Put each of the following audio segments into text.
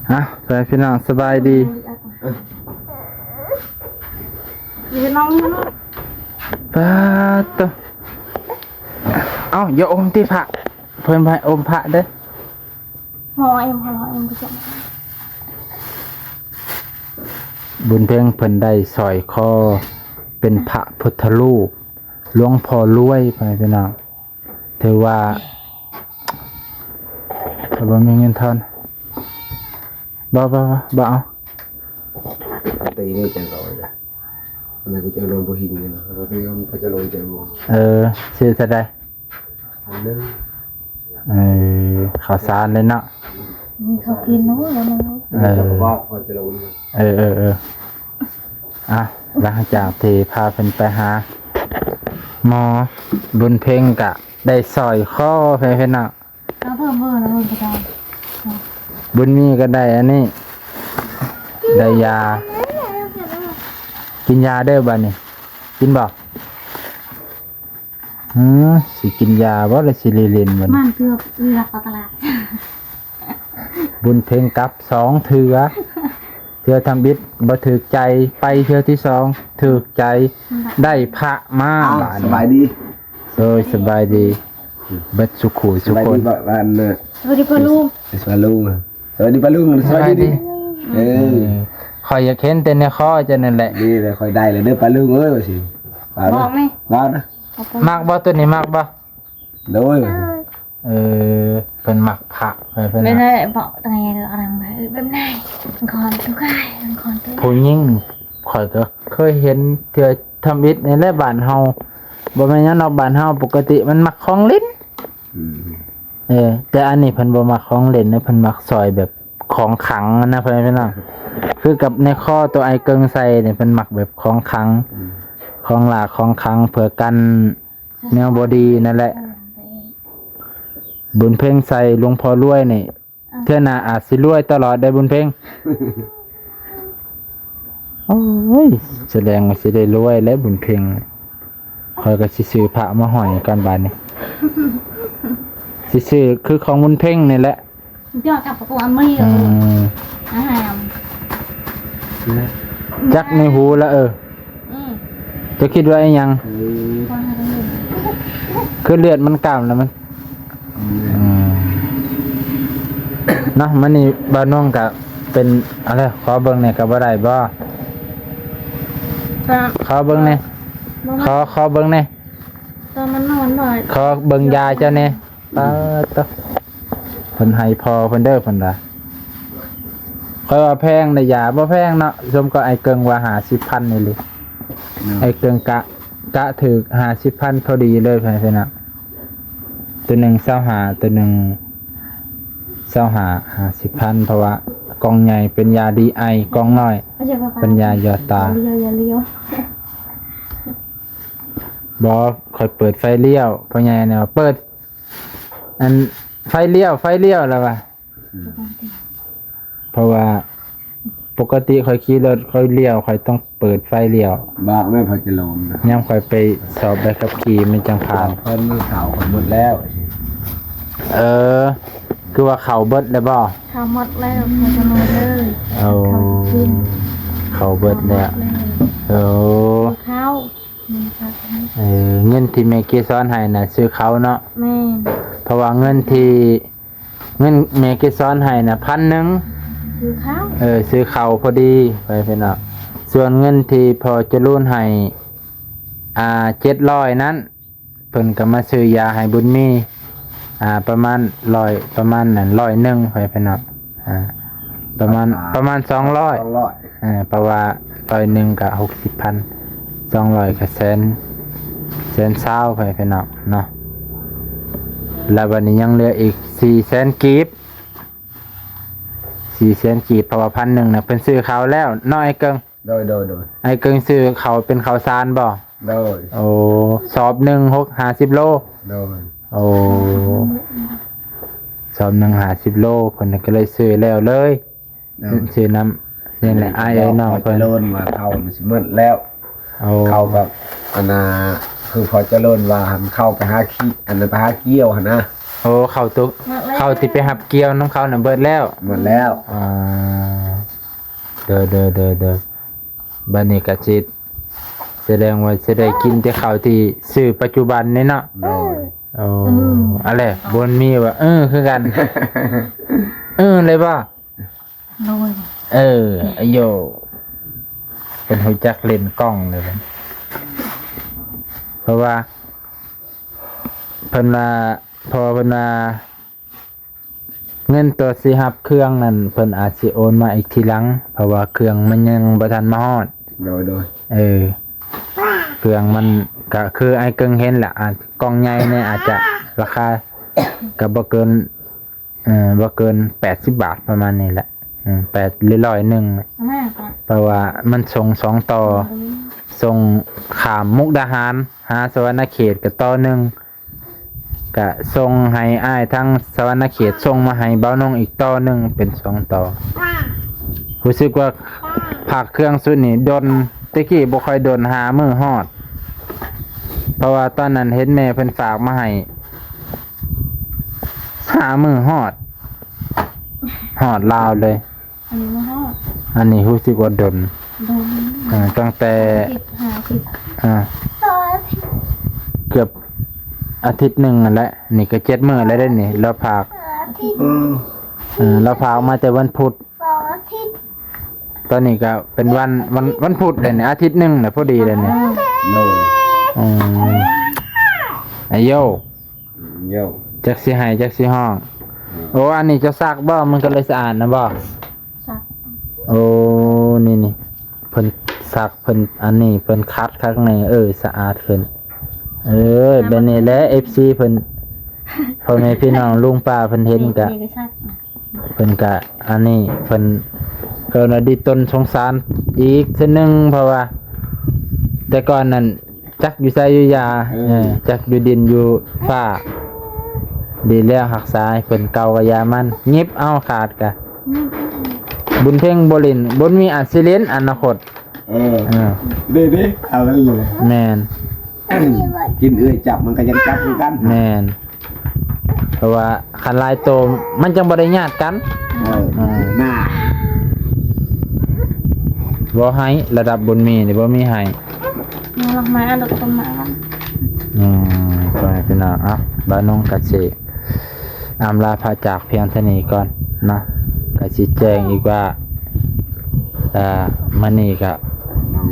ເອົ້າ ພີ່ນ້ອງ ສະບາຍດີ. ເຮັດນ້ອງເນາະ. ປາດໂຕ. ເອົ້າ ຢ່າອົມຕິພະ. ເພິ່ນບໍ່ໃຫ້ອົມພະເດີ້. ບໍ່ເອັມ ບໍ່ເອັມ. ບຸນເພັງເພິ່ນໄດ້ສ້ອຍຄໍເປັນພະພຸດທະຮູບ ຫຼວງພໍ່ລວຍ ພໍ່ແມ່ພີ່ນ້ອງ. ຖືວ່າ ຂ້ອຍບໍ່ມີເງິນທອນ. ບໍ່ ບໍ່ ບໍ່ ບໍ່ເອົາ. ເອົາແຕ່ນີ້ຈັງເອົາລະ. ອັນນັ້ນກໍຈະລົງບໍ່ຫິນເນາະ. ເອົາແຕ່ນີ້ກໍຈະລົງແຈວ. ເອີ ຊື້ເທົ່າໃດ? ພັນໜຶ່ງ. ເອີ ເຂົ້າສານເລີຍເນາະ. ມີເຂົ້າກິນເນາະ. ເອີ ເອີ ເອີ ເອີ. ອ່ະ ຫຼັງຈາກທີ່ພາເພິ່ນໄປຫາໝໍ ບຸນເພັງກະໄດ້ສ້ອຍຄໍ ເພິ່ນເນາະ. ເອົາເພີ່ມເບິ່ງນະເບິ່ງກະໄດ້. ບຸນມີກະໄດ້ອັນນີ້ ໄດ້ຢາ. ກິນຢາເດີ້ບາດນີ້. ກິນບໍ່? ເອີ ຊິກິນຢາບໍ່ ຫຼືຊິຫຼິ້ນໆບາດນີ້? ມັນເກືອບເລືອກເອົາຕະຫຼາດ. ບຸນເພັງກັບສອງເທື່ອ. ເທື່ອທຳອິດບໍ່ຖືກໃຈ, ໄປເທື່ອທີສອງຖືກໃຈ ໄດ້ພະມາ. ອ້າວ ບາດນີ້ ສະບາຍດີ. ໂດຍ ສະບາຍດີເບິດສູ່ຄູ່ສູ່ຄົນ. ສະບາຍດີ ບ້ານນະ. ສະບາຍດີປ້າລຸງ. ສະບາຍລຸງ. ສະບາຍດີປ້າລຸງ. ສະບາຍດີ. ເອີ ຂ້ອຍຢາກເຫັນແຕ່ໃນຄໍເຈົ້ານັ້ນແຫຼະ. ນີ້ແຫຼະ ຂ້ອຍໄດ້ແລ້ວເດີ້ປ້າລຸງເອີຍ ວ່າຊິ. ບອກແມ່ ບອກນະ. ມັກບໍ່ ໂຕນີ້ມັກບໍ່? ໂດຍ. ເອີ ເພິ່ນມັກພະ ເພິ່ນ ເພິ່ນ ແບບໃດ ບອກແຕ່ໃນເລື່ອງອັນນັ້ນ ແບບໃດ ມັນຄອນຕຸກາຍ ມັນຄອນຕຸກາຍ. ຜູ້ຍິງ ຂ້ອຍກໍເຄີຍເຫັນເທື່ອທຳອິດນີ້ແຫຼະ ບ້ານເຮົາ. ບໍ່ແມ່ນຫຍັງດອກ ບ້ານເຮົາປົກກະຕິມັນມັກຂອງຫຼິ້ນ. ອືມ ເອີ ແຕ່ອັນນີ້ເພິ່ນບໍ່ມັກຂອງຫຼິ້ນນະ, ເພິ່ນມັກສ້ອຍແບບຂອງຂັງນະ ເພື່ອນພີ່ນ້ອງ. ຄືກັບໃນຄໍໂຕອ້າຍເກິ່ງໃສ່ນີ້ ເພິ່ນມັກແບບຂອງຂັງ. ອືມ ຂອງຫຼ້າຂອງຂັງ ເພື່ອກັນແນວບໍ່ດີນັ້ນແຫຼະ. ບຸນເພັງໃສ່ຫຼວງພໍ່ລວຍນີ້ ເທື່ອໜ້າອາດຊິລວຍຕະຫຼອດໄດ໋ບຸນເພັງ. ໂອ້ຍ ສະແດງວ່າຊິໄດ້ລວຍແລ້ວບຸນເພັງ. ຂ້ອຍກໍຊິຊື້ພະມາຫ້ອຍກ່ອນບາດນີ້. ຊິຊື້ຄືຂອງບຸນເພັງນີ້ແຫຼະ. ອືມ ອາຫານ ຈັກໃນຫູລະ ເອີ. ອືມ ເຈົ້າຄິດວ່າອີ່ຫຍັງ? ອືມ ຄືເລືອດມັນກຳແລ້ວມັນ ອືມ ອືມ ເນາະ. ມື້ນີ້ບ່າວນົງກະເປັນອະໄລ ຂໍເບິ່ງແດ່ກໍບໍ່ໄດ້ບໍ່? ຂໍເບິ່ງແດ່ ຂໍ ຂໍເບິ່ງແດ່ ຕອນມັນນອນໜ້ອຍ ຂໍເບິ່ງຢາເຈົ້າແດ່. ປາດໂຕ ເພິ່ນໃຫ້ພໍ່ເພິ່ນເດີ ເພິ່ນວ່າ. ຂ້ອຍວ່າແພງໃດຢາ ບໍ່ແພງເນາະ. ສົມກັບອ້າຍເກິ່ງວ່າຫ້າສິບພັນນີ້ເລີຍ. ເນາະ ອ້າຍເກິ່ງກະ ກະຖືກຫ້າສິບພັນພໍດີເລີຍ ພີ່ນ້ອງ. ໂຕໜຶ່ງຊາວຫ້າ ໂຕໜຶ່ງຊາວຫ້າ ຫ້າສິບພັນ ເພາະວ່າກ່ອງໃຫຍ່ເປັນຢາດີໄອ, ກ່ອງນ້ອຍເປັນຢາຢອດຕາ. ບໍ່ ຂ້ອຍເປີດໄຟລ້ຽວ ພໍ່ໃຫຍ່ນະວ່າ ເປີດ ອັນ ໄຟລ້ຽວ ໄຟລ້ຽວ ລະວ່າ. ອືມ ເພາະວ່າປົກກະຕິຂ້ອຍຂີ່ລົດ ຂ້ອຍລ້ຽວ ຂ້ອຍຕ້ອງເປີດໄຟລ້ຽວ. ບາກແມ່ນ ພໍຈະລົງນະ ຍາມຂ້ອຍໄປສອບໃບຂັບຂີ່ ມັນຈັ່ງຜ່ານ. ເພິ່ນເຂົ້າເບິດແລ້ວ. ເອີ ຄືວ່າເຂົ້າເບິດແລ້ວບໍ່? ເຂົ້າໝົດແລ້ວ ພໍຈະມາເລີຍ. ໂອ້ ເຂົ້າເບິດແລ້ວ. ໂອ້ ເຂົ້າ ເອີ ເງິນທີ່ແມ່ເກສອນໃຫ້ນະ ຊື້ເຂົ້າເນາະ. ແມ່ນ ເພາະວ່າເງິນທີ່ ເງິນແມ່ເກສອນໃຫ້ນະ ພັນໜຶ່ງ ຊື້ເຂົ້າ ເອີ ຊື້ເຂົ້າພໍດີ ໄປພີ່ນ້ອງ. ສ່ວນເງິນທີ່ພໍ່ຈະລູນໃຫ້ ອ່າ ເຈັດຮ້ອຍນັ້ນ ເພິ່ນກໍມາຊື້ຢາໃຫ້ບຸນມີ ອ່າ ປະມານຮ້ອຍ ປະມານນັ້ນ ຮ້ອຍໜຶ່ງ ໄປພີ່ນ້ອງ. ອ່າ ປະມານ ອ່າ ປະມານສອງຮ້ອຍ ສອງຮ້ອຍ ເອີ ເພາະວ່າຮ້ອຍໜຶ່ງກໍຫົກສິບພັນ ສອງຮ້ອຍກໍແສນ ແສນຊາວ ໄປພີ່ນ້ອງເນາະ. ແລ້ວບັດນີ້ຍັງເຫຼືອອີກສີ່ແສນກີບ ສີ່ແສນກີບ ເພາະວ່າພັນໜຶ່ງນະ ເພິ່ນຊື້ເຂົ້າແລ້ວເນາະ ອ້າຍເກິ່ງ. ໂດຍ ໂດຍ ໂດຍ. ອ້າຍເກິ່ງຊື້ເຂົ້າເປັນເຂົ້າສານບໍ່? ໂດຍ. ໂອ້ ສອບໜຶ່ງຫົກ ຫ້າສິບໂລ. ໂດຍ. ໂອ້ ສອບໜຶ່ງຫ້າສິບໂລ ເພິ່ນກໍເລີຍຊື້ແລ້ວເລີຍ. ໂດຍ. ຊື້ນຳ ນີ້ແຫຼະ ອ້າຍເອີຍ ນ້ອງເພິ່ນ ເພິ່ນວ່າເຂົ້າມັນຊິໝົດແລ້ວ. ໂອ້ ເຂົ້າກັບອັນນ່າ ຄືພໍ່ຈະເລີນວ່າ ເຂົ້າໄປຫາຂີ້ ອັນນັ້ນ ໄປຫາກ່ຽວຫັ້ນນະ. ໂອ້ ເຂົ້າໂຕ ເຂົ້າທີ່ໄປຮັບກ່ຽວນຳເຂົານັ້ນເບິດແລ້ວ? ເບິດແລ້ວ. ອ່າ ໂດຍໆໆໆ ບັດນີ້ກໍຊິ ສະແດງວ່າຊິໄດ້ກິນແຕ່ເຂົ້າທີ່ຊື້ປັດຈຸບັນນີ້ເນາະ? ໂດຍ. ໂອ້ ອືມ ອັນແຫຼະ ບໍ່ມີວ່າ ເອີ ຄືກັນ ເອີ ເລີຍບໍ່? ໂດຍ. ເອີ ອາໂຍ ເພິ່ນຮູ້ຈັກຫຼິ້ນກ້ອງເລີຍ ເພາະວ່າ ເພິ່ນວ່າ ເພາະວ່າເພິ່ນວ່າ ເງິນຕົວຊິຮັບເຄື່ອງນັ້ນ ເພິ່ນອາດຊິໂອນມາອີກທີຫຼັງ ເພາະວ່າເຄື່ອງມັນຍັງບໍ່ທັນມາຮອດ. ໂດຍໆ. ເອີ ເຄື່ອງມັນກະຄືອ້າຍເກິ່ງເຫັນລະ ອາດ ກ່ອງໃຫຍ່ນີ້ອາດຈະລາຄາກະບໍ່ເກີນ ເອີ ບໍ່ເກີນແປດສິບບາດ ປະມານນີ້ແຫຼະ ເອີ ແປດ ຫຼື ຮ້ອຍໜຶ່ງ ເພາະວ່າມັນສົ່ງສອງຕໍ່ ສົ່ງຂ້າມມຸກດາຫານຫາສະຫວັນນະເຂດກະຕໍ່ໜຶ່ງ ກະສົ່ງໃຫ້ອ້າຍທາງສະຫວັນນະເຂດ ສົ່ງມາໃຫ້ບ່າວນົງອີກຕໍ່ໜຶ່ງ ເປັນສອງຕໍ່. ຮູ້ສຶກວ່າພາກເຄື່ອງຊຸດນີ້ດົນ ແຕ່ກີ້ບໍ່ຄ່ອຍດົນ ຫ້າມື້ຮອດ ເພາະວ່າຕອນນັ້ນເຫັນແມ່ເພິ່ນຝາກມາໃຫ້ ຫ້າມື້ຮອດ ຮອດລາວເລີຍ. ອັນນີ້ບໍ່ຮອດ ອັນນີ້ຮູ້ສຶກວ່າດົນ ດົນ ເອີ ຕັ້ງແຕ່ ຫ້າສິບ ອ່າ ເກືອບອາທິດໜຶ່ງນັ້ນແຫຼະ ນີ້ກໍເຈັດມື້ແລ້ວເດ້ນີ້ ລາວຝາກ ອາທິດ ເອີ ລາວຝາກມາແຕ່ວັນພຸດ ສອງອາທິດ ຕອນນີ້ກໍເປັນວັນ ວັນ ວັນພຸດແລ້ວນີ້ ອາທິດໜຶ່ງແລ້ວ ພໍດີແລ້ວນີ້. ໂດຍ. ອືມ ອາໂຍ ໂຍ ຈັກຊິໄຫ້ຈັກຊິຮ້ອງ. ໂອ້ ອັນນີ້ເຈົ້າຊັກບໍ່? ມັນກໍເລີຍສະອາດນະບໍ່? ຊັກ. ໂອ້ ນີ້ໆ ເພິ່ນຊັກ ເພິ່ນອັນນີ້ ເພິ່ນຂັດຄັກແນ່ ເອີ ສະອາດຂຶ້ນ. ເອີ ແບບນີ້ແຫຼະ ເອັຟຊີ ເພິ່ນ ພໍ່ແມ່ພີ່ນ້ອງລຸງປ້າເພິ່ນເຫັນກະ ເພິ່ນກະອັນນີ້ ເພິ່ນ ເພິ່ນວ່າດິດຕົນສົງສານອີກເທື່ອໜຶ່ງ ເພາະວ່າແຕ່ກ່ອນນັ້ນ ຈັກຢູ່ໃສຢູ່ຢາ ເອີ ເອີ ຈັກຢູ່ດິນຢູ່ຟ້າ ດີແລ້ວຮັກສາໃຫ້ເພິ່ນ ເກົ່າກໍຢ່າມັນ ຫຍິບເອົາ ຂາດກະ ບຸນເພັງບໍ່ຫຼິ້ນ ບຸນມີອາດຊິຫຼິ້ນອະນາຄົດ ເອີ ເອີ ເດ້ໆ ເອົາເລີຍ ແມ່ນ ກິນເອື້ອຍຈັບມັນກໍຍັງຈັບຄືກັນ ແມ່ນ. ເພາະວ່າຄັນຫຼາຍໂຕມັນຈັ່ງບໍ່ໄດ້ຍາດກັນ ເອີ ເອີ ໜ້າ ບໍ່ໃຫ້ ລະດັບບຸນມີນີ້ບໍ່ມີໃຫ້ ດອກໄມ້ອັນດອກຕົ້ນໄມ້ ອືມ ພໍ່ແມ່ພີ່ນ້ອງ ເອົ້າ ບ່າວນົງກະຊິອຳລາພາຈາກພຽງເທົ່ານີ້ກ່ອນເນາະ ກະຊິແຈ້ງອີກວ່າ ອ່າ ມື້ນີ້ກະ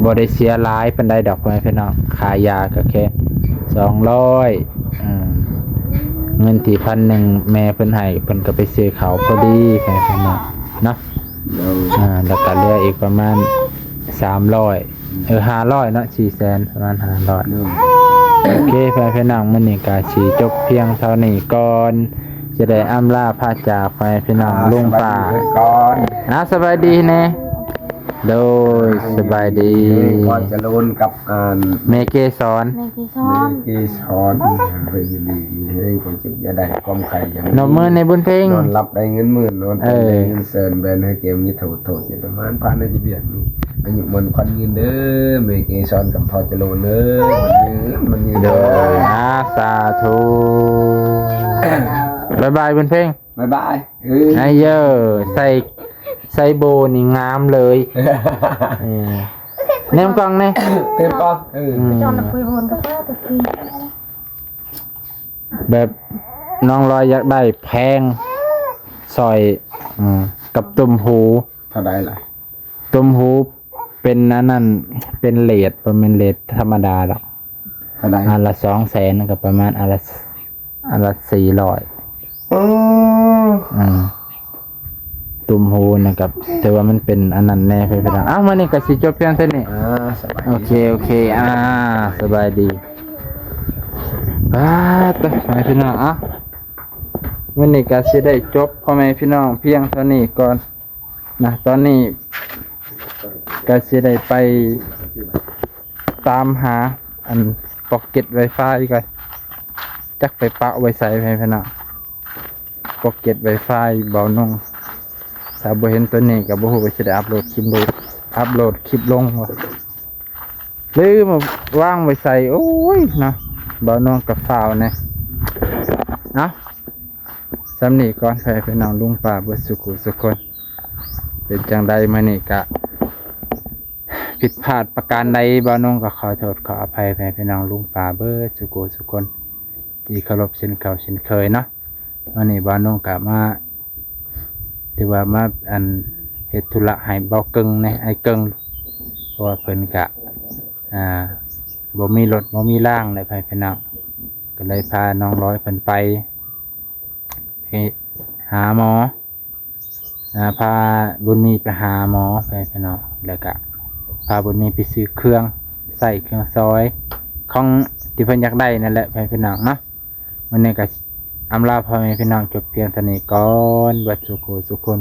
ບໍ່ໄດ້ເສຍຫຼາຍປານໃດດອກ ພໍ່ແມ່ພີ່ນ້ອງ ຄ່າຢາກະແຄ່ສອງຮ້ອຍ ອືມ ເງິນທີ່ພັນໜຶ່ງແມ່ເພິ່ນໃຫ້ ເພິ່ນກະໄປຊື້ເຂົ້າພໍດີ ພໍ່ແມ່ພີ່ນ້ອງເນາະ ໂດຍ ອ່າ ແລ້ວກະເຫຼືອອີກປະມານສາມຮ້ອຍ ເອີ ຫ້າຮ້ອຍເນາະ ສີ່ແສນ ປະມານຫ້າຮ້ອຍ ໂດຍ ໂອເຄ ພໍ່ແມ່ພີ່ນ້ອງ ມື້ນີ້ກະຊິຈົບພຽງເທົ່ານີ້ກ່ອນ ຈະໄດ້ອຳລາພາຈາກ ພໍ່ແມ່ພີ່ນ້ອງ ອ່າ ລຸງປ້າ ສະບາຍດີກ່ອນ ອ່າ ສະບາຍດີແດ່ ໂດຍ ສະບາຍດີ ເອີ ພໍ່ຈະໂລນກັບ ອ່າ ແມ່ເກສອນ ແມ່ເກສອນ ແມ່ເກສອນ ເພິ່ນຢູ່ດີມີແຮງ ຄວາມເຈັບຢ່າໄດ້ ຄວາມໄຂ້ຢ່າມີ ນົບມືໃນບຸນເພັງ ນອນຫຼັບໄດ້ເງິນໝື່ນ ນອນຕື່ນໄດ້ເງິນແສນ ເອີ ແບນໃຫ້ແກ່ມີໂທດ ໂທດຈະປະມານ ຜ່ານໃນຈະບຽດ ອາຍຸໝັ້ນຂວັນຍືນເດີ ແມ່ເກສອນກັບພໍ່ຈະໂລນເດີ ມັນຍືນ ມັນຍືນເດີ ອ່າ ສາທຸ ບາຍບາຍບຸນເພັງ ບາຍບາຍ ເອີ ໄອເຢີ ໃສ່ ໃສ່ໂບນີ້ງາມເລີຍ ເອີ ແນມກ້ອງແດ່ ແນມກ້ອງ ເອີ ອືມ ຈອນນະ ຄຸຍໂຮນກັບເຈົ້າຕະກີ້ ແບບນ້ອງລອຍຢາກໄດ້ແພງ ສ້ອຍ ອືມ ກັບຕຸ້ມຫູ ເທົ່າໃດລະ? ຕຸ້ມຫູເປັນອັນນັ້ນ ເປັນເລດ ບໍ່ແມ່ນເລດທຳມະດາດອກ ເທົ່າໃດ? ອັນລະສອງແສນ ກໍປະມານອັນລະ ອັນລະສີ່ຮ້ອຍ ເອີ ອືມ ຕຸ້ມຫູນະ ກໍຖືວ່າມັນເປັນອັນນັ້ນແດ່ ພີ່ນ້ອງ ເອົ້າ ມື້ນີ້ກໍຊິຈົບພຽງເທົ່ານີ້ ອ່າ ສະບາຍດີ ໂອເຄ ໂອເຄ ອ່າ ສະບາຍດີ ປາດ ໄປພີ່ນ້ອງ ເອົ້າ ມື້ນີ້ກໍຊິໄດ້ຈົບ ພໍ່ແມ່ພີ່ນ້ອງ ພຽງເທົ່ານີ້ກ່ອນ ນະ ຕອນນີ້ກະຊິໄດ້ໄປຕາມຫາອັນ pocket wifi ກ່ອນ ຈັກໄປປະໄວ້ໃສ ພີ່ນ້ອງ pocket wifi ບ່າວນົງ ຖ້າບໍ່ເຫັນໂຕນີ້ກະບໍ່ຮູ້ວ່າຊິໄດ້ອັບໂຫຼດຄລິບລົງ ອັບໂຫຼດຄລິບລົງບໍ່ ຫຼືມາວາງໄວ້ໃສ ໂອ້ຍເນາະ ບ່າວນົງກະຟ້າວແດ່ ເອົ້າ ສ່ຳນີ້ກ່ອນ ໃຫ້ພີ່ນ້ອງລຸງປ້າເບິດສູ່ຜູ້ສູ່ຄົນ. ເປັນຈັ່ງໃດມື້ນີ້ກະຜິດພາດປະການໃດ ບ່າວນົງກໍຂໍໂທດຂໍອະໄພໃຫ້ພີ່ນ້ອງລຸງປ້າເບິດສູ່ຜູ້ສູ່ຄົນ ທີ່ເຄົາລົບເຊັ່ນເກົ່າເຊັ່ນເຄີຍເນາະ. ມື້ນີ້ບ່າວນົງກໍມາ ຖືວ່າມາ ອັນ ເຮັດທຸລະໃຫ້ບ່າວເກິ່ງແດ່ ອ້າຍເກິ່ງ ເພາະວ່າເພິ່ນກະ ອ່າ ບໍ່ມີລົດບໍ່ມີລາງແຫຼະ ໃຫ້ພີ່ນ້ອງ ກໍເລີຍພານ້ອງລອຍເພິ່ນໄປ ໄປຫາໝໍ ອ່າ ພາບຸນມີໄປຫາໝໍ ໃຫ້ພີ່ນ້ອງ ແລ້ວກະພາບຸນມີໄປຊື້ເຄື່ອງໃຊ້ເຄື່ອງຊອຍຂອງທີ່ເພິ່ນຢາກໄດ້ນັ້ນແຫຼະ ໃຫ້ພີ່ນ້ອງເນາະ. ມື້ນີ້ກໍອຳລາພໍ່ແມ່ພີ່ນ້ອງຈົບພຽງເທົ່ານີ້ກ່ອນ ເບິດສູ່ຜູ້ສູ່ຄົນ.